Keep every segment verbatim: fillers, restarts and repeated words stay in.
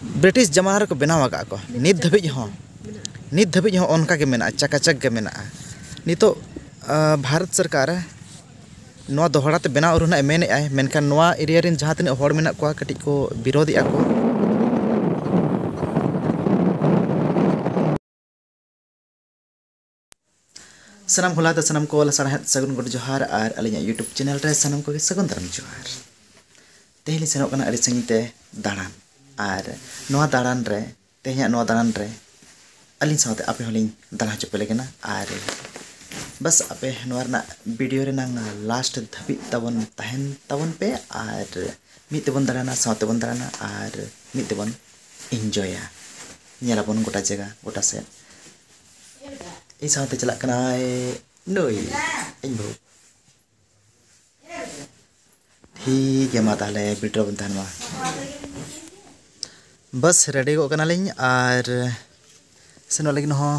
British ᱡᱟᱢᱟᱱᱟ ᱨᱮᱠᱚ ᱵᱮᱱᱟᱣ ᱟᱠᱟᱫ ᱠᱚ᱾ ᱱᱤᱛ ᱫᱷᱟᱹᱵᱤᱡ ᱦᱚᱸ, ᱱᱤᱛ ᱫᱷᱟᱹᱵᱤᱡ ᱦᱚᱸ ᱚᱱᱠᱟ ᱜᱮ ᱢᱮᱱᱟᱜᱼᱟ, ᱪᱟᱠᱟᱪᱟᱠ ᱜᱮ ᱢᱮᱱᱟᱜᱼᱟ᱾ ᱱᱤᱛᱚᱜ, ᱟ, ᱵᱷᱟᱨᱚᱛ ᱥᱚᱨᱠᱟᱨ ᱱᱚᱣᱟ ᱫᱚᱦᱲᱟ ᱛᱮ ᱵᱮᱱᱟᱣ ᱨᱮᱱᱟᱜ ᱮ ᱢᱮᱱᱮᱫᱼᱟᱭ, ᱢᱮᱱᱠᱷᱟᱱ ᱱᱚᱣᱟ area ᱨᱮᱱ ᱡᱟᱦᱟᱸ ᱛᱤᱱᱟᱹᱜ ᱦᱚᱲ ᱢᱮᱱᱟᱜ ᱠᱚᱣᱟ, ᱠᱟᱹᱴᱤᱡ ᱠᱚ ᱵᱤᱨᱳᱫᱮᱜᱼᱟ ᱠᱚ᱾ ᱥᱟᱱᱟᱢ ᱦᱚᱞᱟ ᱫᱚ ᱥᱟᱱᱟᱢ ᱠᱚ ᱞᱟᱥᱟᱲᱦᱮᱫ ᱥᱟᱹᱜᱩᱱ ᱜᱚᱰ ᱡᱚᱦᱟᱨ, ᱟᱨ ᱟᱹᱞᱤᱧᱟᱜ YouTube channel ᱨᱮ ᱥᱟᱱᱟᱢ ᱠᱚᱜᱮ ᱥᱟᱹᱜᱩᱱ ᱫᱟᱨᱟᱢ ᱡᱚᱦᱟᱨ᱾ ᱛᱮᱦᱮᱧ ᱞᱤᱧ ᱥᱮᱱᱚᱜ ᱠᱟᱱᱟ ᱟᱹᱰᱤ ᱥᱟᱺᱜᱤᱧ ᱛᱮ ᱫᱟᱬᱟᱱ, ᱟᱨ ᱱᱚᱣᱟ ᱫᱟᱬᱟᱱ ᱨᱮ, ᱛᱮᱦᱮᱧᱟᱜ ᱱᱚᱣᱟ ᱫᱟᱬᱟᱱ ᱨᱮ ᱟᱹᱞᱤᱧ ᱥᱟᱶᱛᱮ ᱟᱯᱮ ᱦᱚᱸᱞᱤᱧ ᱫᱟᱬᱟ ᱦᱚᱪᱚ ᱯᱮ ᱞᱟᱹᱜᱤᱫ ᱠᱟᱱᱟ᱾ ᱟᱨ ᱵᱟᱥ, ᱟᱯᱮ ᱱᱚᱣᱟ ᱨᱮᱱᱟᱜ video ᱨᱮᱱᱟᱝ last ᱫᱷᱟᱹᱵᱤᱡ ᱛᱟᱵᱚᱱ ᱛᱟᱦᱮᱱ ᱛᱟᱵᱚᱱ ᱯᱮ, ᱟᱨ ᱢᱤᱫ ᱛᱮᱵᱚᱱ ᱫᱟᱬᱟᱱᱟ, ᱥᱟᱶ ᱛᱮᱵᱚᱱ ᱫᱟᱬᱟᱱᱟ, ᱟᱨ ᱢᱤᱫ ᱛᱮᱵᱚᱱ enjoyᱟ᱾ ᱧᱮᱞᱟᱵᱚᱱ ᱜᱚᱴᱟ ᱡᱟᱭᱜᱟ, ᱜᱚᱴᱟ ᱥᱮᱫ᱾ ᱤᱧ ᱥᱟᱶᱛᱮ ᱪᱟᱞᱟᱜ ᱠᱟᱱᱟᱭ ᱱᱩᱭ, ᱤᱧ ᱵᱟᱹᱦᱩ᱾ ᱴᱷᱤᱠ ᱜᱮᱭᱟ, ᱢᱟ ᱛᱟᱦᱚᱞᱮ video ᱨᱮᱵᱚᱱ ᱛᱟᱦᱮᱱ ᱢᱟ᱾ ᱵᱟᱥ, ready ᱜᱚᱜ ᱠᱟᱱᱟᱞᱤᱧ ᱟᱨ ᱥᱮᱱᱚᱜ ᱞᱟᱹᱜᱤᱫ ᱦᱚᱸ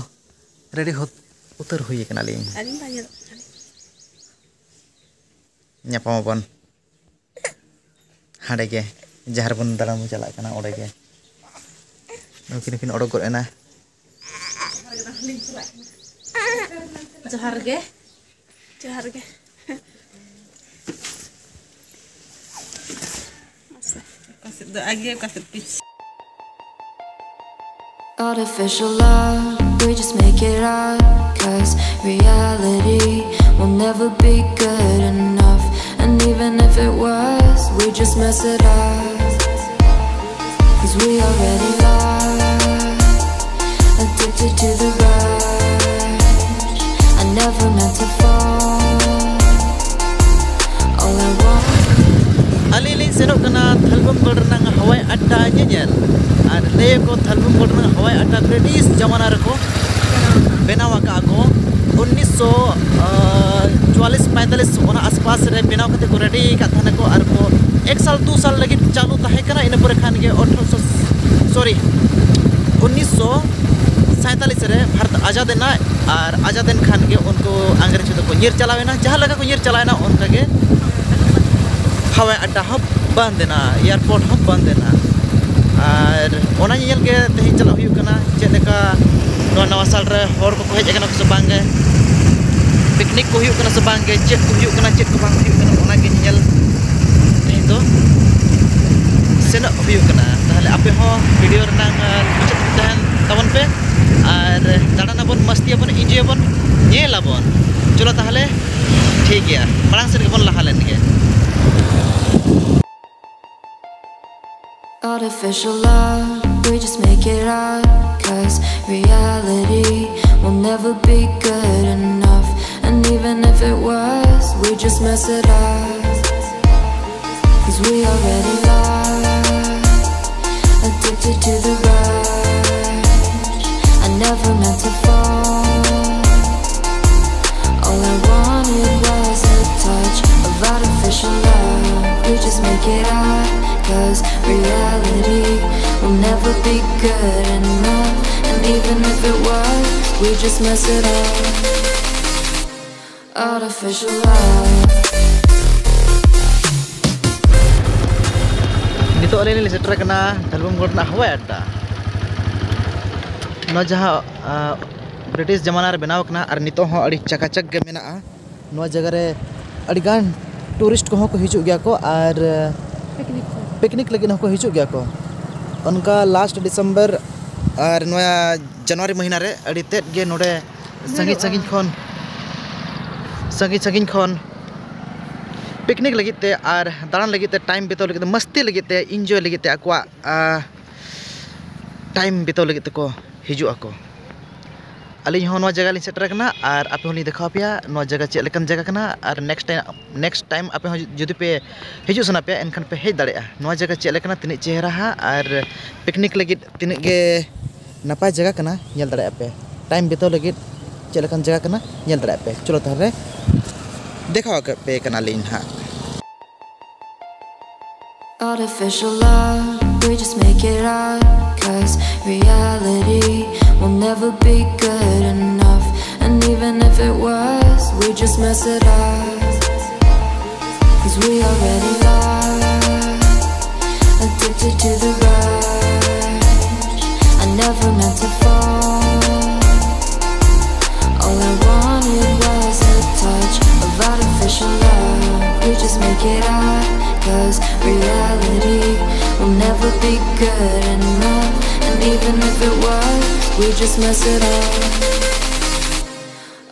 ready ᱩᱛᱟᱹᱨ ᱦᱩᱭ ᱠᱟᱱᱟᱞᱤᱧ᱾ ᱟᱹᱞᱤᱧ ᱵᱟᱝ ᱧᱮᱞᱚᱜ ᱠᱟᱱᱟᱞᱤᱧ᱾ ᱧᱟᱯᱟᱢ ᱟᱵᱚᱱ ᱦᱟᱸᱰᱮ ᱜᱮ, ᱡᱟᱦᱟᱸ ᱨᱮᱵᱚᱱ ᱫᱟᱬᱟᱱ ᱵᱚᱱ ᱪᱟᱞᱟᱜ ᱠᱟᱱᱟ, ᱚᱸᱰᱮ ᱜᱮ᱾ ᱱᱩᱠᱤᱱ ᱦᱚᱸᱠᱤᱱ ᱚᱰᱚᱠ ᱜᱚᱫ ᱮᱱᱟ᱾ ᱡᱚᱦᱟᱨ ᱜᱮ᱾ ᱡᱚᱦᱟᱨ ᱜᱮ᱾ ᱚᱠᱟ ᱥᱮᱫ ᱫᱚ ᱟᱜᱮ, ᱚᱠᱟ ᱥᱮᱫ ᱯᱤᱪᱷ᱾ Artificial love, we just make it up. 'Cause reality will never be good enough. And even if it was, we just mess it up. 'Cause we already lost, addicted to the rush. I never meant to fall. All I want. ᱟᱹᱞᱤᱧ ᱞᱤᱧ ᱥᱮᱱᱚᱜ ᱠᱟᱱᱟ ᱛᱷᱟᱞᱵᱚᱢᱜᱚᱲ ᱨᱮᱱᱟᱜ ᱦᱟᱣᱟᱭ ᱟᱰᱰᱟ ᱧᱮᱧᱮᱞ᱾ ᱟᱨ ᱞᱟᱹᱭᱟᱠᱚ ᱛᱷᱟᱞᱵᱚᱢᱜᱚᱲ ᱨᱮᱱᱟᱜ ᱦᱟᱣᱟᱭ ᱟᱰᱰᱟ British ᱡᱟᱢᱟᱱᱟ ᱨᱮᱠᱚ ᱵᱮᱱᱟᱣ ᱟᱠᱟᱫᱼᱟ ᱠᱚ᱾ ᱩᱱᱤᱥᱥᱚ ᱪᱩᱣᱟᱞᱤᱥ ᱯᱚᱸᱭᱛᱟᱞᱤᱥ ᱚᱱᱟ ᱟᱥᱯᱟᱥ ᱨᱮ ᱵᱮᱱᱟᱣ ᱠᱟᱛᱮ ᱠᱚ ready ᱟᱠᱟᱫ ᱛᱟᱦᱮᱱᱟᱠᱚ, ᱟᱨ ᱠᱚ ᱮᱠ ᱥᱟᱞ ᱫᱩ ᱥᱟᱞ ᱞᱟᱹᱜᱤᱫ ᱪᱟᱹᱞᱩ ᱛᱟᱦᱮᱸ ᱠᱟᱱᱟ᱾ ᱤᱱᱟᱹ ᱯᱚᱨᱮ ᱠᱷᱟᱱ ᱜᱮ ᱟᱴᱷᱨᱚᱥᱚ, sorry, ᱩᱱᱤᱥᱥᱚ ᱥᱟᱸᱭᱛᱟᱞᱤᱥ ᱨᱮ ᱵᱷᱟᱨᱚᱛ ᱟᱡᱟᱫ ᱮᱱᱟ, ᱟᱨ ᱟᱡᱟᱫ ᱮᱱ ᱠᱷᱟᱱ ᱜᱮ ᱩᱱᱠᱩ ᱤᱝᱨᱮᱡᱽ ᱫᱚᱠᱚ ᱧᱤᱨ ᱪᱟᱞᱟᱣ ᱮᱱᱟ᱾ ᱡᱟᱦᱟᱸ ᱞᱮᱠᱟ ᱠᱚ ᱧᱤᱨ ᱪᱟᱞᱟᱣ ᱮᱱᱟ, ᱚᱱᱠᱟ ᱜᱮ ᱦᱟᱣᱟᱭ ᱟᱰᱰᱟ ᱦᱚᱸ ᱵᱚᱱᱫ ᱮᱱᱟ, airport ᱦᱚᱸ ᱵᱚᱱᱫ ᱮᱱᱟ᱾ ᱟᱨ ᱧᱮᱧᱮᱞ ᱜᱮ ᱛᱮᱦᱮᱧ ᱪᱟᱞᱟᱜ ᱦᱩᱭᱩᱜ ᱠᱟᱱᱟ, ᱪᱮᱫ ᱞᱮᱠᱟ ᱱᱚᱣᱟ ᱱᱟᱣᱟ ᱥᱟᱞ ᱨᱮ ᱦᱚᱲ ᱠᱚᱠᱚ ᱦᱮᱡ ᱟᱠᱟᱱᱟ ᱠᱚ ᱥᱮ ᱵᱟᱝ ᱜᱮ, ᱯᱤᱠᱱᱤᱠ ᱠᱚ ᱦᱩᱭᱩᱜ ᱠᱟᱱᱟ ᱥᱮ ᱵᱟᱝ ᱜᱮ, ᱪᱮᱫ ᱠᱚ ᱦᱩᱭᱩᱜ ᱠᱟᱱᱟ, ᱪᱮᱫ ᱠᱚ ᱵᱟᱝ ᱦᱩᱭᱩᱜ ᱠᱟᱱᱟ, ᱚᱱᱟ ᱜᱮ ᱧᱮᱧᱮᱞ ᱛᱮᱦᱮᱧ ᱫᱚ ᱥᱮᱱᱚᱜ ᱦᱩᱭᱩᱜ ᱠᱟᱱᱟ᱾ ᱛᱟᱦᱚᱞᱮ ᱟᱯᱮ ᱦᱚᱸ ᱵᱷᱤᱰᱤᱭᱳ ᱨᱮᱱᱟᱜ, ᱟᱸ, ᱢᱩᱪᱟᱹᱫ ᱫᱷᱟᱹᱵᱤᱡ ᱛᱟᱦᱮᱱ ᱛᱟᱵᱚᱱ ᱯᱮ, ᱟᱨ ᱫᱟᱬᱟᱱ ᱟᱵᱚᱱ, ᱢᱟᱥᱛᱤ ᱟᱵᱚᱱ, ᱤᱱᱡᱚᱭ ᱟᱵᱚᱱ, ᱧᱮᱞ ᱟᱵᱚᱱ᱾ ᱪᱚᱞᱚ ᱛᱟᱦᱚᱞᱮ, ᱴᱷᱤᱠ ᱜᱮᱭᱟ, ᱢᱟᱲᱟᱝ ᱥᱮᱫ ᱜᱮᱵᱚᱱ ᱞᱟᱦᱟ ᱞᱮᱱ ᱜᱮ᱾ Artificial love, we just make it up. 'Cause reality will never be good enough. And even if it was, we just mess it up. 'Cause we already lost, addicted to the rush. I never meant to fall. All I wanted was a touch of artificial love. We just make it up, 'cause reality will never be good enough. And even if it was, we just mess it up. Artificial love. ᱱᱤᱛᱚᱜ ᱟᱹᱞᱤᱧ ᱞᱤᱧ ᱥᱮᱴᱮᱨ ᱟᱠᱟᱱᱟ ᱫᱷᱟᱞᱵᱷᱩᱢᱜᱚᱲ ᱨᱮᱱᱟᱜ ᱦᱟᱣᱟᱭ ᱟᱰᱰᱟ᱾ ᱱᱚᱣᱟ ᱡᱟᱦᱟᱸ, ᱟᱸ, British ᱡᱟᱢᱟᱱᱟ ᱨᱮ ᱵᱮᱱᱟᱣ ᱟᱠᱟᱱᱟ ᱟᱨ ᱱᱤᱛᱚᱜ ᱦᱚᱸ ᱟᱹᱰᱤ ᱪᱟᱠᱟᱪᱟᱠ ᱜᱮ ᱢᱮᱱᱟᱜᱼᱟ᱾ ᱱᱚᱣᱟ ᱡᱟᱭᱜᱟ ᱨᱮ ᱟᱹᱰᱤᱜᱟᱱ ᱴᱩᱨᱤᱥᱴ ᱠᱚᱦᱚᱸ ᱠᱚ ᱦᱤᱡᱩᱜ ᱜᱮᱭᱟ ᱠᱚ ᱟᱨ ᱯᱤᱠᱱᱤᱠ ᱠᱚ᱾ ᱯᱤᱠᱱᱤᱠ ᱞᱟᱹᱜᱤᱫ ᱦᱚᱸᱠᱚ ᱦᱤᱡᱩᱜ ᱜᱮᱭᱟ ᱠᱚ᱾ ᱚᱱᱠᱟ ᱞᱟᱥᱴ ᱰᱤᱥᱮᱢᱵᱚᱨ ᱟᱨ ᱱᱚᱣᱟ ᱡᱟᱱᱩᱣᱟᱨᱤ ᱢᱟᱹᱦᱤᱱᱟ ᱨᱮ ᱟᱹᱰᱤ ᱛᱮᱫ ᱜᱮ ᱱᱚᱰᱮ ᱥᱟᱺᱜᱤᱧ ᱵᱷᱤᱲᱚᱜᱼᱟ᱾ ᱥᱟᱺᱜᱤᱧ ᱠᱷᱚᱱ, ᱥᱟᱺᱜᱤᱧ ᱥᱟᱺᱜᱤᱧ ᱠᱷᱚᱱ ᱯᱤᱠᱱᱤᱠ ᱞᱟᱹᱜᱤᱫ ᱛᱮ ᱟᱨ ᱫᱟᱬᱟᱱ ᱞᱟᱹᱜᱤᱫ ᱛᱮ, ᱴᱟᱭᱤᱢ ᱵᱤᱛᱟᱹᱣ ᱞᱟᱹᱜᱤᱫ ᱛᱮ, ᱢᱟᱹᱥᱛᱤ ᱞᱟᱹᱜᱤᱫ ᱛᱮ, ᱟᱠᱚᱣᱟᱜ, ᱟ, ᱴᱟᱭᱤᱢ ᱵᱤᱛᱟᱹᱣ ᱞᱟᱹᱜᱤᱫ ᱛᱮᱠᱚ ᱦᱤᱡᱩᱜ ᱟᱠᱚ᱾ ᱟᱹᱞᱤᱧ ᱦᱚᱸ ᱱᱚᱣᱟ ᱡᱟᱭᱜᱟ ᱞᱤᱧ ᱥᱮᱴᱮᱨ ᱟᱠᱟᱱᱟ ᱟᱨ ᱟᱯᱮ ᱦᱚᱸᱞᱤᱧ ᱫᱮᱠᱷᱟᱣ ᱟᱯᱮᱭᱟ ᱱᱚᱣᱟ ᱡᱟᱭᱜᱟ ᱪᱮᱫ ᱞᱮᱠᱟᱱ ᱡᱟᱭᱜᱟ ᱠᱟᱱᱟ᱾ ᱟᱨ ᱱᱮᱠᱥᱴ ᱴᱟᱭᱤᱢ, ᱱᱮᱠᱥᱴ ᱴᱟᱭᱤᱢ ᱟᱯᱮ ᱦᱚᱸ ᱡᱩᱫᱤ ᱯᱮ ᱦᱤᱡᱩᱜ ᱥᱟᱱᱟ ᱯᱮᱭᱟ, ᱮᱱᱠᱷᱟᱱ ᱯᱮ ᱦᱮᱡ ᱫᱟᱲᱮᱭᱟᱜᱼᱟ᱾ ᱱᱚᱣᱟ ᱡᱟᱭᱜᱟ ᱪᱮᱫ ᱞᱮᱠᱟᱱᱟ, ᱛᱤᱱᱟᱹᱜ ᱪᱮᱦᱨᱟᱦᱟ ᱟᱨ ᱯᱤᱠᱱᱤᱠ ᱞᱟᱹᱜᱤᱫ ᱛᱤᱱᱟᱹᱜ ᱜᱮ ᱱᱟᱯᱟᱭ ᱡᱟᱭᱜᱟ ᱠᱟᱱᱟ, ᱧᱮᱞ ᱫᱟᱲᱮᱭᱟᱜᱼᱟ ᱯᱮ᱾ ᱴᱟᱭᱤᱢ ᱵᱤᱛᱟᱹᱣ ᱞᱟᱹᱜᱤᱫ ᱪᱮᱫ ᱞᱮᱠᱟᱱ ᱡᱟᱭᱜᱟ ᱠᱟᱱᱟ, ᱧᱮᱞ ᱫᱟᱲᱮᱭᱟᱜᱼᱟ ᱯᱮ᱾ ᱪᱚᱞᱚ ᱛᱟᱦᱚᱞᱮ ᱫᱮᱠᱷᱟᱣ ᱟᱯᱮ ᱠᱟᱱᱟᱞᱤᱧ ᱱᱟᱦᱟᱜ᱾ Artificial love, we just make it up. 'Cause reality will never be good enough. And even if it was, we just mess it up. 'Cause we already lost, addicted to the rush. Never meant to fall. All I wanted was a touch of artificial love. We just make it up, cause reality will never be good enough. And even if it was, we just mess it up.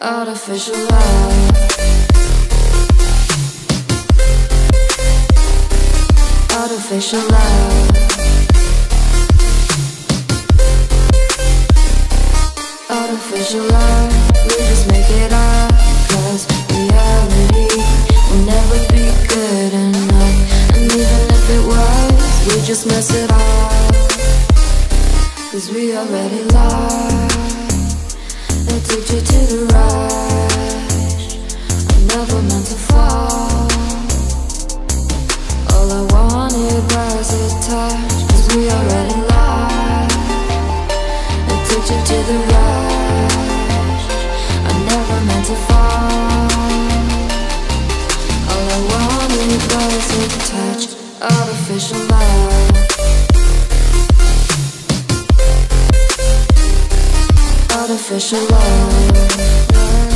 Artificial love. Artificial love. Artificial love. We just make it up, cause reality will never be good enough. And even if it was, we just mess it up, cause we already lost. Addicted to the rush. I never meant to fall. All I wanted was a touch, cause we already lost. Addicted to the rush. I never meant to fall. All I wanted was a touch. Artificial love. Artificial love.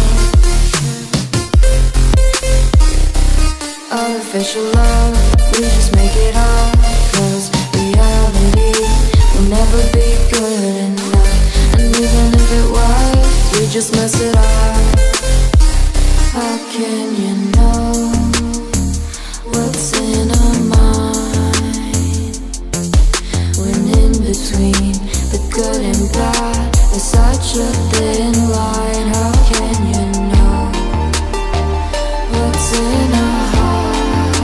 Artificial love. We just make it up, cause reality will never be good enough. And even if it was, we just mess it up. How can you know what's in our mind? When in between the good and bad, there's such a thin line. How can you know what's in our heart?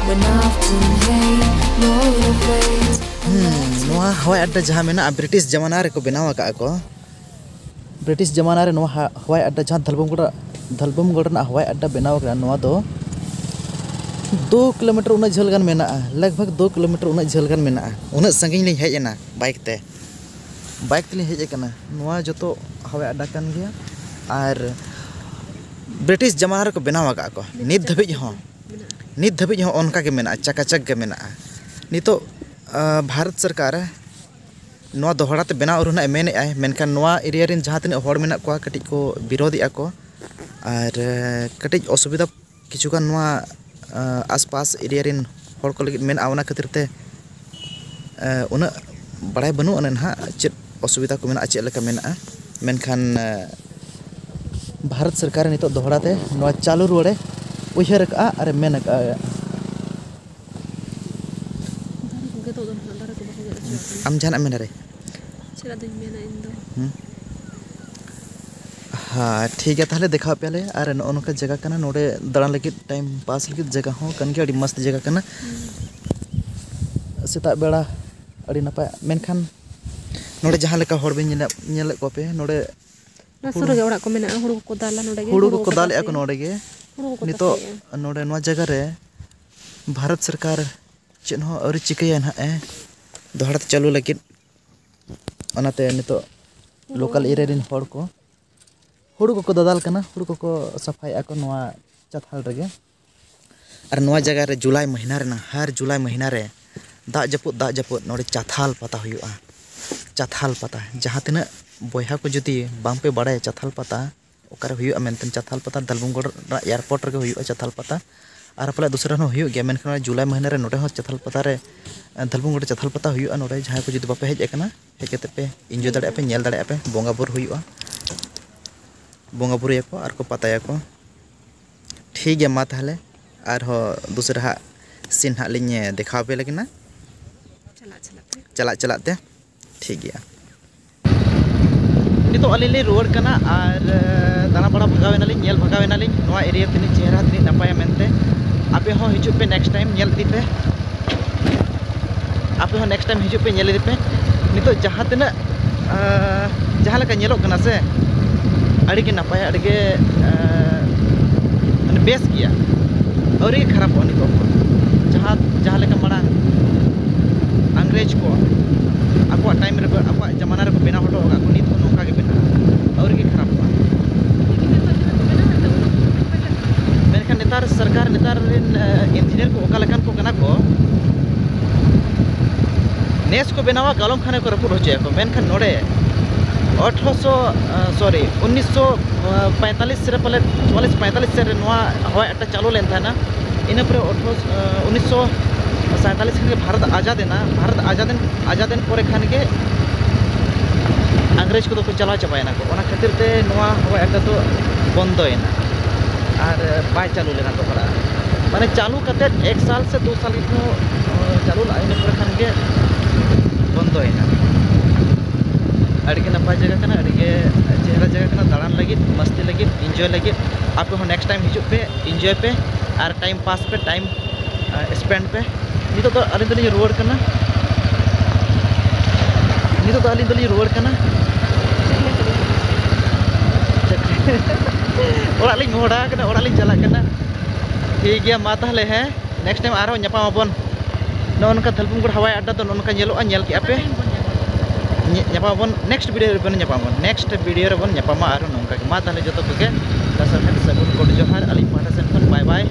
When often hate motivates. ᱦᱩᱸ, ᱱᱚᱣᱟ ᱦᱟᱣᱟᱭ ᱟᱰᱰᱟ ᱡᱟᱦᱟᱸ ᱢᱮᱱᱟᱜᱼᱟ, British ᱡᱟᱢᱟᱱᱟ ᱨᱮᱠᱚ ᱵᱮᱱᱟᱣ ᱟᱠᱟᱫᱼᱟ ᱠᱚ᱾ British ᱡᱟᱢᱟᱱᱟ ᱨᱮ ᱱᱚᱣᱟ ᱦᱟ- ᱦᱟᱣᱟᱭ ᱟᱰᱰᱟ, ᱡᱟᱦᱟᱸ ᱫᱷᱟᱞᱵᱷᱩᱢᱜᱚᱲ, ᱫᱷᱟᱞᱵᱷᱩᱢᱜᱚᱲ ᱨᱮᱱᱟᱜ ᱦᱟᱣᱟᱭ ᱟᱰᱰᱟ ᱵᱮᱱᱟᱣ ᱟᱠᱟᱱᱟ, ᱱᱚᱣᱟ ᱫᱚ ᱫᱩ ᱠᱤᱞᱳᱢᱤᱴᱟᱨ ᱩᱱᱟᱹᱜ ᱡᱷᱟᱹᱞ ᱜᱟᱱ ᱢᱮᱱᱟᱜᱼᱟ, ᱞᱟᱜᱽ ᱵᱷᱟᱜᱽ ᱫᱩ ᱠᱤᱞᱳᱢᱤᱴᱟᱨ ᱩᱱᱟᱹᱜ ᱡᱷᱟᱹᱞ ᱜᱟᱱ ᱢᱮᱱᱟᱜᱼᱟ᱾ ᱩᱱᱟᱹᱜ ᱥᱟᱺᱜᱤᱧ ᱞᱤᱧ ᱦᱮᱡ ᱮᱱᱟ ᱵᱟᱭᱤᱠ ᱛᱮ, ᱵᱟᱭᱤᱠ ᱛᱮᱞᱤᱧ ᱦᱮᱡ ᱟᱠᱟᱱᱟ᱾ ᱱᱚᱣᱟ ᱡᱚᱛᱚ ᱦᱟᱣᱟᱭ ᱟᱰᱰᱟ ᱠᱟᱱ ᱜᱮᱭᱟ᱾ ᱟᱨ ᱵᱨᱤᱴᱤᱥ ᱡᱟᱢᱟᱱᱟ ᱨᱮᱠᱚ ᱵᱮᱱᱟᱣ ᱟᱠᱟᱫ ᱠᱚ᱾ ᱱᱤᱛ ᱫᱷᱟᱹᱵᱤᱡ ᱦᱚᱸ, ᱱᱤᱛ ᱫᱷᱟᱹᱵᱤᱡ ᱦᱚᱸ ᱚᱱᱠᱟ ᱜᱮ ᱢᱮᱱᱟᱜᱼᱟ, ᱪᱟᱠᱟᱪᱟᱠ ᱜᱮ ᱢᱮᱱᱟᱜᱼᱟ᱾ ᱱᱤᱛᱚᱜ ᱟᱸ, ᱵᱷᱟᱨᱚᱛ ᱥᱚᱨᱠᱟᱨ ᱱᱚᱣᱟ ᱫᱚᱦᱲᱟ ᱛᱮ ᱵᱮᱱᱟᱣ ᱟᱹᱨᱩ ᱱᱟᱦᱟᱜ ᱮ ᱢᱮᱱᱮᱫᱼᱟᱭ, ᱢᱮᱱᱠᱷᱟᱱ ᱱᱚᱣᱟ ᱮᱨᱤᱭᱟ ᱨᱮᱱ ᱡᱟᱦᱟᱸ ᱛᱤᱱᱟᱹᱜ ᱦᱚᱲ ᱢᱮᱱᱟᱜ ᱠᱚᱣᱟ, ᱠᱟᱹᱴᱤᱡ ᱠᱚ ᱵᱤᱨᱳᱫᱮᱜᱼᱟ ᱠᱚ᱾ ᱟᱨ ᱠᱟᱹᱴᱤᱡ ᱚᱥᱩᱵᱤᱫᱷᱟ ᱠᱤᱪᱷᱩᱜᱟᱱ ᱱᱚᱣᱟ ᱟᱥᱯᱟᱥ ᱮᱨᱤᱭᱟ ᱨᱮᱱ ᱦᱚᱲ ᱠᱚ ᱞᱟᱹᱜᱤᱫ ᱢᱮᱱᱟᱜᱼᱟ᱾ ᱚᱱᱟ ᱠᱷᱟᱹᱛᱤᱨ ᱛᱮ ᱩᱱᱟᱹᱜ ᱵᱟᱲᱟᱭ ᱵᱟᱹᱱᱩᱜ ᱟᱱᱟ ᱱᱟᱦᱟᱜ, ᱪᱮᱫ ᱚᱥᱩᱵᱤᱫᱷᱟ ᱠᱚ ᱢᱮᱱᱟᱜᱼᱟ, ᱪᱮᱫ ᱞᱮᱠᱟ ᱢᱮᱱᱟᱜᱼᱟ᱾ ᱢᱮᱱᱠᱷᱟᱱ ᱵᱷᱟᱨᱚᱛ ᱥᱚᱨᱠᱟᱨ ᱱᱤᱛᱚᱜ ᱫᱚᱦᱲᱟ ᱛᱮ ᱱᱚᱣᱟ ᱪᱟᱹᱞᱩ ᱨᱩᱣᱟᱹᱲᱮ ᱩᱭᱦᱟᱹᱨ ᱟᱠᱟᱫᱼᱟ ᱟᱨᱮ ᱢᱮᱱ ᱟᱠᱟᱫᱼᱟ᱾ ᱫᱟᱨᱮ ᱠᱚ ᱜᱮᱫᱚᱜ ᱫᱚ ᱱᱟᱦᱟᱜ, ᱫᱟᱨᱮ ᱠᱚ ᱵᱟᱠᱚ ᱜᱮᱫ ᱦᱚᱪᱚᱣᱟᱜ ᱠᱟᱱᱟ᱾ ᱟᱢ ᱡᱟᱦᱟᱱᱟᱜ ᱮᱢ ᱢᱮᱱᱟ ᱨᱮ? ᱪᱮᱫ ᱟᱫᱚᱧ ᱢᱮᱱᱟ ᱤᱧ ᱫᱚ? ᱦᱩᱸ᱾ ᱦᱮᱸ, ᱴᱷᱤᱠ ᱜᱮᱭᱟ, ᱛᱟᱦᱚᱞᱮ ᱫᱮᱠᱷᱟᱣ ᱟᱯᱮᱭᱟᱞᱮ᱾ ᱟᱨ ᱱᱚᱜᱼᱚ ᱱᱚᱝᱠᱟ ᱡᱟᱭᱜᱟ ᱠᱟᱱᱟ, ᱱᱚᱰᱮ ᱫᱟᱬᱟᱱ ᱞᱟᱹᱜᱤᱫ, ᱴᱟᱭᱤᱢ ᱯᱟᱥ ᱞᱟᱹᱜᱤᱫ ᱡᱟᱭᱜᱟ ᱦᱚᱸ ᱠᱟᱱ ᱜᱮᱭᱟ, ᱟᱹᱰᱤ ᱢᱚᱥᱛ ᱡᱟᱭᱜᱟ ᱠᱟᱱᱟ᱾ ᱦᱩᱸ᱾ ᱥᱮᱛᱟᱜ ᱵᱮᱲᱟ ᱟᱹᱰᱤ ᱱᱟᱯᱟᱭ, ᱢᱮᱱᱠᱷᱟᱱ ᱱᱚᱰᱮ ᱡᱟᱦᱟᱸ ᱞᱮᱠᱟ ᱦᱚᱲ ᱵᱤᱱ ᱧᱮᱞᱮᱫ, ᱧᱮᱞᱮᱫ ᱠᱚᱣᱟ ᱯᱮ, ᱱᱚᱰᱮ ᱚᱱᱟ ᱥᱩᱨ ᱦᱩᱲᱩ ᱨᱮᱜᱮ ᱚᱲᱟᱜ ᱠᱚ ᱢᱮᱱᱟᱜᱼᱟ, ᱦᱩᱲᱩ ᱠᱚᱠᱚ ᱫᱟᱞᱟ ᱱᱚᱰᱮ ᱜᱮ, ᱦᱩᱲᱩ ᱦᱩᱲᱩ ᱠᱚᱠᱚ ᱠᱚ ᱫᱟᱞᱮᱜᱼᱟ ᱠᱚ ᱛᱟᱥᱮᱭᱟ᱾ ᱱᱚᱰᱮ ᱜᱮ᱾ ᱦᱩᱲᱩ ᱠᱚᱠᱚ ᱱᱤᱛᱚᱜ ᱛᱟᱥᱮᱭᱟ᱾ ᱱᱚᱰᱮ ᱱᱚᱣᱟ ᱡᱟᱭᱜᱟ ᱨᱮ ᱵᱷᱟᱨᱚᱛ ᱥᱚᱨᱠᱟᱨ ᱪᱮᱫ ᱦᱚᱸ ᱟᱹᱣᱨᱤ ᱪᱤᱠᱟᱹᱭᱟ ᱱᱟᱦᱟᱜ ᱮ ᱫᱚᱦᱲᱟ ᱛᱮ ᱪᱟᱹᱞᱩ ᱞᱟᱹᱜᱤᱫ᱾ ᱚᱱᱟᱛᱮ ᱱᱤᱛᱚᱜ ᱦᱩᱲᱩ ᱞᱳᱠᱟᱞ ᱮᱨᱤᱭᱟ ᱨᱮᱱ ᱦᱚᱲ ᱠᱚ ᱦᱩᱲᱩ ᱠᱚᱠᱚ ᱫᱟᱫᱟᱞ ᱠᱟᱱᱟ, ᱦᱩᱲᱩ ᱠᱚᱠᱚ ᱥᱟᱯᱷᱟᱭᱮᱫᱼᱟ ᱠᱚ ᱱᱚᱣᱟ ᱪᱟᱛᱷᱟᱞ ᱨᱮᱜᱮ᱾ ᱟᱨ ᱱᱚᱣᱟ ᱡᱟᱭᱜᱟ ᱨᱮ ᱡᱩᱞᱟᱭ ᱢᱟᱹᱦᱱᱟᱹ ᱨᱮᱱᱟᱜ, ᱦᱟᱨ ᱡᱩᱞᱟᱭ ᱢᱟᱹᱦᱱᱟᱹ ᱨᱮ ᱫᱟᱜ ᱡᱟᱹᱯᱩᱫ, ᱫᱟᱜ ᱡᱟᱹᱯᱩᱫ ᱱᱚᱰᱮ ᱪᱟᱛᱷᱟᱞ ᱯᱟᱛᱟ ᱦᱩᱭᱩᱜᱼᱟ᱾ ᱪᱟᱛᱷᱟᱞ ᱯᱟᱛᱟ, ᱡᱟᱦᱟᱸ ᱛᱤᱱᱟᱹᱜ ᱵᱚᱭᱦᱟ ᱠᱚ ᱡᱩᱫᱤ ᱵᱟᱝ ᱯᱮ ᱵᱟᱲᱟᱭᱟ ᱪᱟᱛᱷᱟᱞ ᱯᱟᱛᱟ ᱚᱠᱟᱨᱮ ᱦᱩᱭᱩᱜᱼᱟ ᱢᱮᱱᱛᱮ, ᱪᱟᱛᱷᱟᱞ ᱯᱟᱛᱟ ᱫᱟᱞᱵᱩᱝᱜᱚᱲ ᱨᱮᱱᱟᱜ ᱮᱭᱟᱨᱯᱳᱨᱴ ᱨᱮᱜᱮ ᱦᱩᱭᱩᱜᱼᱟ ᱪᱟᱛᱷᱟᱞ ᱯᱟᱛᱟ᱾ ᱟᱨ ᱯᱟᱞᱮ ᱫᱩᱥᱨᱟ ᱨᱮᱦᱚᱸ ᱦᱩᱭᱩᱜ ᱜᱮᱭᱟ, ᱢᱮᱱᱠᱷᱟᱱ ᱱᱚᱣᱟ ᱡᱩᱞᱟᱭ ᱢᱟᱹᱦᱱᱟᱹ ᱨᱮ ᱱᱚᱰᱮ ᱦᱚᱸ ᱪᱟᱛᱷᱟᱞ ᱯᱟᱛᱟ ᱨᱮ, ᱫᱟᱞᱵᱩᱝᱜᱚᱲ ᱨᱮ ᱪᱟᱛᱷᱟᱞ ᱯᱟᱛᱟ ᱦᱩᱭᱩᱜᱼᱟ᱾ ᱱᱚᱰᱮ ᱡᱟᱦᱟᱸᱭ ᱠᱚ ᱡᱩᱫᱤ ᱵᱟᱯᱮ ᱦᱮᱡ ᱟᱠᱟᱱᱟ, ᱦᱮᱡ ᱠᱟᱛᱮ ᱯᱮ ᱤᱱᱡᱚᱭ ᱫᱟᱲᱮᱭᱟᱜᱼᱟ ᱯᱮ, ᱧᱮᱞ ᱫᱟᱲᱮᱭᱟᱜᱼᱟ ᱯᱮ, ᱵᱚᱸᱜᱟ ᱵᱩᱨᱩ ᱦᱩᱭᱩᱜᱼᱟ, ᱵᱚᱸᱜᱟ ᱵᱩᱨᱩᱭᱟᱠᱚ ᱟᱨ ᱠᱚ ᱯᱟᱛᱟᱭᱟᱠᱚ᱾ ᱴᱷᱤᱠ ᱜᱮᱭᱟ, ᱢᱟ ᱛᱟᱦᱚᱞᱮ ᱟᱨᱦᱚᱸ ᱫᱩᱥᱨᱟ ᱦᱟᱸᱜ ᱥᱤᱱ ᱦᱟᱸᱜ ᱞᱤᱧ ᱫᱮᱠᱷᱟᱣ ᱟᱯᱮ ᱞᱟᱹᱜᱤᱫ ᱱᱟ᱾ ᱪᱟᱞᱟᱜ ᱪᱟᱞᱟᱜ ᱛᱮ᱾ ᱪᱟᱞᱟᱜ ᱪᱟᱞᱟᱜ ᱛᱮ᱾ ᱴᱷᱤᱠ ᱜᱮᱭᱟ᱾ ᱱᱤᱛᱚᱜ ᱟᱹᱞᱤᱧ ᱞᱤᱧ ᱨᱩᱣᱟᱹᱲ ᱠᱟᱱᱟ ᱟᱨ, ᱮ, ᱫᱟᱬᱟ ᱵᱟᱲᱟ ᱵᱷᱟᱜᱟᱣ ᱮᱱᱟᱞᱤᱧ, ᱧᱮᱞ ᱵᱷᱟᱜᱟᱣ ᱮᱱᱟᱞᱤᱧ ᱱᱚᱣᱟ ᱮᱨᱤᱭᱟ ᱛᱤᱱᱟᱹᱜ ᱪᱮᱦᱨᱟ, ᱛᱤᱱᱟᱹᱜ ᱱᱟᱯᱟᱭᱟ ᱢᱮᱱᱛᱮ᱾ ᱟᱯᱮ ᱦᱚᱸ ᱦᱤᱡᱩᱜ ᱯᱮ, ᱱᱮᱠᱥᱴ ᱴᱟᱭᱤᱢ ᱧᱮᱞ ᱤᱫᱤ ᱯᱮ᱾ ᱟᱯᱮ ᱦᱚᱸ ᱱᱮᱠᱥᱴ ᱴᱟᱭᱤᱢ ᱦᱤᱡᱩᱜ ᱯᱮ, ᱧᱮᱞ ᱤᱫᱤ ᱯᱮ᱾ ᱱᱤᱛᱚᱜ ᱡᱟᱦᱟᱸ ᱛᱤᱱᱟᱹᱜ, ᱮ, ᱡᱟᱦᱟᱸ ᱞᱮᱠᱟ ᱧᱮᱞᱚᱜ ᱠᱟᱱᱟ ᱥᱮ, ᱟᱹᱰᱤ ᱜᱮ ᱱᱟᱯᱟᱭᱟ, ᱟᱹᱰᱤ ᱜᱮ, ᱮ, ᱢᱟᱱᱮ ᱵᱮᱥ ᱜᱮᱭᱟ᱾ ᱟᱹᱣᱨᱤ ᱜᱮ ᱠᱷᱟᱨᱟᱯᱚᱜᱼᱟ ᱱᱤᱛᱚᱜ ᱦᱚᱸ᱾ ᱡᱟᱦᱟᱸ, ᱡᱟᱦᱟᱸ ᱞᱮᱠᱟ ᱢᱟᱲᱟᱝ ᱤᱝᱨᱮᱡᱽ ᱠᱚ ᱟᱠᱚᱣᱟᱜ ᱴᱟᱭᱤᱢ ᱨᱮᱠᱚ, ᱟᱠᱚᱣᱟᱜ ᱡᱟᱢᱟᱱᱟ ᱨᱮᱠᱚ ᱵᱮᱱᱟᱣ ᱦᱚᱴᱚ ᱟᱠᱟᱫ ᱠᱚ, ᱱᱤᱛ ᱦᱚᱸ ᱱᱚᱝᱠᱟ ᱜᱮ ᱢᱮᱱᱟᱜᱼᱟ, ᱟᱹᱣᱨᱤ ᱜᱮ ᱠᱷᱟᱨᱟᱯᱚᱜᱼᱟ᱾ ᱢᱮᱱᱠᱷᱟᱱ ᱱᱮᱛᱟᱨ ᱥᱚᱨᱠᱟᱨ, ᱱᱮᱛᱟᱨ ᱨᱮᱱ, ᱮ, ᱤᱧᱡᱤᱱᱤᱭᱟᱨ ᱠᱚ ᱚᱠᱟ ᱞᱮᱠᱟᱱ ᱠᱚ ᱠᱟᱱᱟ ᱠᱚ, ᱱᱮᱥ ᱠᱚ ᱵᱮᱱᱟᱣᱟ, ᱠᱟᱞᱚᱢ ᱠᱷᱟᱱ ᱜᱮᱠᱚ ᱨᱟᱹᱯᱩᱫ ᱦᱚᱪᱚᱭᱟᱠᱚ᱾ ᱢᱮᱱᱠᱷᱟᱱ ᱱᱚᱰᱮ ᱟᱴᱷᱨᱚᱥᱚ, ᱥᱚᱨᱤ, ᱩᱱᱤᱥᱥᱚ ᱯᱚᱸᱭᱛᱟᱞᱤᱥ ᱨᱮ ᱯᱟᱞᱮᱫ, ᱪᱩᱣᱟᱞᱤᱥ ᱯᱚᱸᱭᱛᱟᱞᱤᱥ ᱥᱮᱫ ᱨᱮ ᱱᱚᱣᱟ ᱦᱟᱣᱟᱭ ᱟᱰᱰᱟ ᱪᱟᱹᱞᱩ ᱞᱮᱱ ᱛᱟᱦᱮᱱᱟ᱾ ᱤᱱᱟᱹ ᱯᱚᱨᱮ ᱟᱴᱷᱨᱚᱥᱚ, ᱩᱱᱤᱥᱥᱚ ᱥᱟᱸᱭᱛᱟᱞᱤᱥ ᱠᱷᱟᱱ ᱜᱮ ᱵᱷᱟᱨᱚᱛ ᱟᱡᱟᱫ ᱮᱱᱟ᱾ ᱵᱷᱟᱨᱚᱛ ᱟᱡᱟᱫ ᱮᱱ, ᱟᱡᱟᱫ ᱮᱱ ᱯᱚᱨᱮ ᱠᱷᱟᱱ ᱜᱮ ᱤᱝᱨᱮᱡᱽ ᱠᱚᱫᱚ ᱠᱚ ᱪᱟᱞᱟᱣ ᱪᱟᱵᱟᱭᱮᱱᱟ ᱠᱚ᱾ ᱚᱱᱟ ᱠᱷᱟᱹᱛᱤᱨ ᱛᱮ ᱱᱚᱣᱟ ᱦᱟᱣᱟᱭ ᱟᱰᱰᱟ ᱫᱚ ᱵᱚᱱᱫᱚᱭᱮᱱᱟ ᱟᱨ ᱵᱟᱭ ᱪᱟᱹᱞᱩ ᱞᱮᱱᱟ ᱫᱚᱦᱲᱟ᱾ ᱢᱟᱱᱮ ᱪᱟᱹᱞᱩ ᱠᱟᱛᱮᱫ ᱮᱠ ᱥᱟᱞ ᱥᱮ ᱫᱩ ᱥᱟᱞ ᱜᱮᱠᱚ, ᱚ, ᱪᱟᱹᱞᱩ ᱞᱟᱜᱼᱟ, ᱤᱱᱟᱹ ᱯᱚᱨᱮ ᱠᱷᱟᱱ ᱜᱮ ᱵᱚᱱᱫᱚᱭᱮᱱᱟ᱾ ᱟᱹᱰᱤ ᱜᱮ ᱱᱟᱯᱟᱭ ᱡᱟᱭᱜᱟ ᱠᱟᱱᱟ, ᱟᱹᱰᱤ ᱜᱮ ᱪᱮᱦᱨᱟ ᱡᱟᱭᱜᱟ ᱠᱟᱱᱟ, ᱫᱟᱬᱟᱱ ᱞᱟᱹᱜᱤᱫ, ᱢᱟᱥᱛᱤ ᱞᱟᱹᱜᱤᱫ, ᱤᱱᱡᱚᱭ ᱞᱟᱹᱜᱤᱫ᱾ ᱟᱯᱮ ᱦᱚᱸ ᱱᱮᱠᱥᱴ ᱴᱟᱭᱤᱢ ᱦᱤᱡᱩᱜ ᱯᱮ, ᱤᱱᱡᱚᱭ ᱯᱮ ᱟᱨ ᱴᱟᱭᱤᱢ ᱯᱟᱥ ᱯᱮ, ᱴᱟᱭᱤᱢ ᱥᱯᱮᱱᱰ ᱯᱮ᱾ ᱱᱤᱛᱚᱜ ᱫᱚ ᱟᱹᱞᱤᱧ ᱫᱚᱞᱤᱧ ᱨᱩᱣᱟᱹᱲ ᱠᱟᱱᱟ᱾ ᱱᱤᱛᱚᱜ ᱫᱚ ᱟᱹᱞᱤᱧ ᱫᱚᱞᱤᱧ ᱨᱩᱣᱟᱹᱲ ᱠᱟᱱᱟ᱾ ᱚᱲᱟᱜ ᱞᱤᱧ ᱢᱚᱦᱰᱟ ᱠᱟᱱᱟ, ᱚᱲᱟᱜ ᱞᱤᱧ ᱪᱟᱞᱟᱜ ᱠᱟᱱᱟ᱾ ᱴᱷᱤᱠ ᱜᱮᱭᱟ, ᱢᱟ ᱛᱟᱦᱚᱞᱮ, ᱦᱮᱸ, ᱱᱮᱠᱥᱴ ᱴᱟᱭᱤᱢ ᱟᱨᱦᱚᱸ ᱧᱟᱯᱟᱢ ᱟᱵᱚᱱ᱾ ᱱᱚᱜᱼᱚ ᱱᱚᱝᱠᱟ ᱫᱷᱟᱞᱵᱷᱩᱢᱜᱚᱲ ᱦᱟᱣᱟᱭ ᱟᱰᱰᱟ ᱫᱚ ᱱᱚᱜᱼᱚ ᱱᱚᱝᱠᱟ ᱧᱮᱞᱚᱜᱼᱟ, ᱧᱮᱞ ᱠᱮᱜᱼᱟ ᱯᱮ᱾ ᱧᱮ-, ᱧᱟᱯᱟᱢ ᱟᱵᱚᱱ ᱱᱮᱠᱥᱴ ᱵᱷᱤᱰᱤᱭᱳ ᱨᱮᱵᱚᱱ ᱧᱟᱯᱟᱢᱟ, ᱱᱮᱠᱥᱴ ᱵᱷᱤᱰᱤᱭᱳ ᱨᱮᱵᱚᱱ ᱧᱟᱯᱟᱢᱟ ᱟᱨᱦᱚᱸ ᱱᱚᱝᱠᱟ ᱜᱮ᱾ ᱢᱟ ᱛᱟᱦᱚᱞᱮ ᱡᱚᱛᱚ ᱠᱚᱜᱮ ᱥᱟᱨᱦᱟᱣ, ᱥᱟᱹᱜᱩᱱ ᱜᱚᱰ ᱡᱚᱦᱟᱨ ᱟᱹᱞᱤᱧ ᱯᱟᱦᱴᱟ ᱥᱮᱱ ᱠᱷᱚᱱ, ᱵᱟᱭ ᱵᱟᱭ᱾